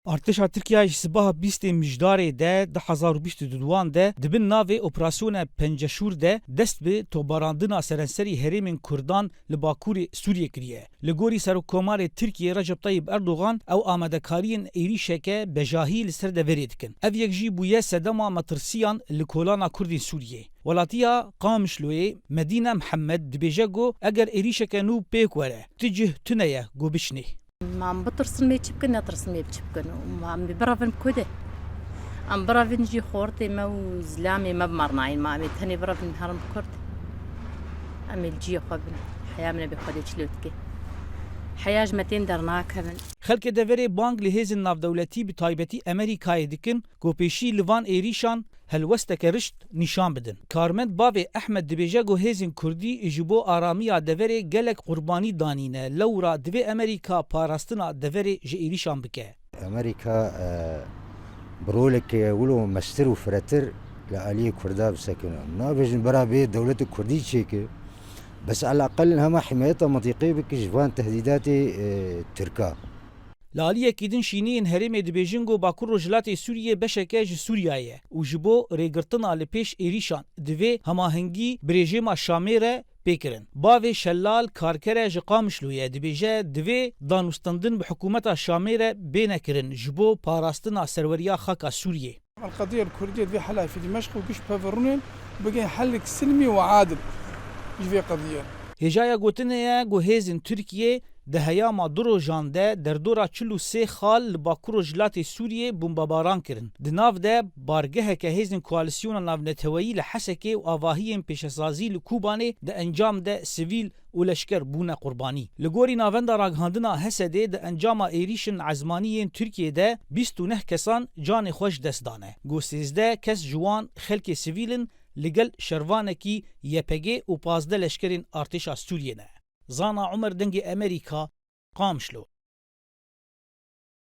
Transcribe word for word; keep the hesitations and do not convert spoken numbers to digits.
Artêşa Tirkiyeyê ji sibaha bîstê Mijdarê de du hezar û bîst û duan de di bin navê Operasyona Penceşûr de dest bi toparandina serenserî herêmên Kurdan li Bakurê Sûriyê kiriye. Li gorî Serokkomarê Tirkiyê Recep Tayyip Erdogan, ew amadekariyên êrîşeke bejahî li ser deverê dikin. Ev yek jî bûye sedema metirsiyan li kolana Kurdên Sûriyê. Welatiya Qamişloyê Medîne Mihemed dibêje ku eger êrîşeke nû pêk were, ti cih tune ye ku biçinê. Em bitirsin mê çi bikin, netirsin mê çi bikin. Em ê birevin bi ku de? Em birevin jî xortê me û zilamê me bimarnayên me. Em ê tenê birevin herin bi Kurd. Em ê li ciyê xwe bin. Heya min ê bê Xwedê çilo dike. Heya ji me tên dernakevin. Xelkê deverê bang li hêzên navdewletî, bi taybetî Amerîkayê dikin ku pêşî li van êrîşan helwesteke rişt nîşan bidin. Karmend bavê Ehmed dibêje ku hêzên Kurdî ji bo aramiya deverê gelek qurbanî danîne, lewra divê Amerîka parastina deverê ji êrîşan bike. Amerîka, e, bi roleke wilo mestir û firetir li aliyê Kurda bisekine. Nabêjin bira bê dewleta Kurdî çêke, bes eleqel hema himayeta mintîqê bike ji van tehdîdatê, e, Tirka. Li aliyekî din şîniyên herêmê dibêjin ku Bakur Rojhilatê Sûriyê beşeke ji Sûriya ye û ji bo rêgirtina li pêş êrîşan divê hemahengî bi rejîma Şamê re pê kirin. Bavê Şelal Karkere ji Qamişloyê dibêje, divê danûstendin bi hikûmeta Şamê re bêne kirin ji bo parastina serweriya xaka Sûriyê. القضية الكردية دبي حلها في دمشق وكش بفرونين بقي حل سلمي وعادل جي في قضية. Hêjaya gotinê ye ku hêzên Tirkiyê di heyama du rojan de derdora çil û sê xal li Bakur Rojhilatê Sûriyê bombebaran kirin. Di nav de bargeheke hêzên Koalîsyona Navneteweyî li Hesekê û avahiyên pêşesazî li Kobanê di encam de sivîl û leşker bûne qurbanî. Li gorî Navenda Ragihandina Hesedê, di encama êrîşên ezmanî yên Tirkiyê de bîst û neh kesan canê xwe ji dest dane. Ku sêzdeh kes ji wan xelkê sivîl in, li gel şervanekî Y P G û pazdeh leşkerên artêşa Sûriyê ne. Zana Umer, Dengê Amerîka, Qamişlo.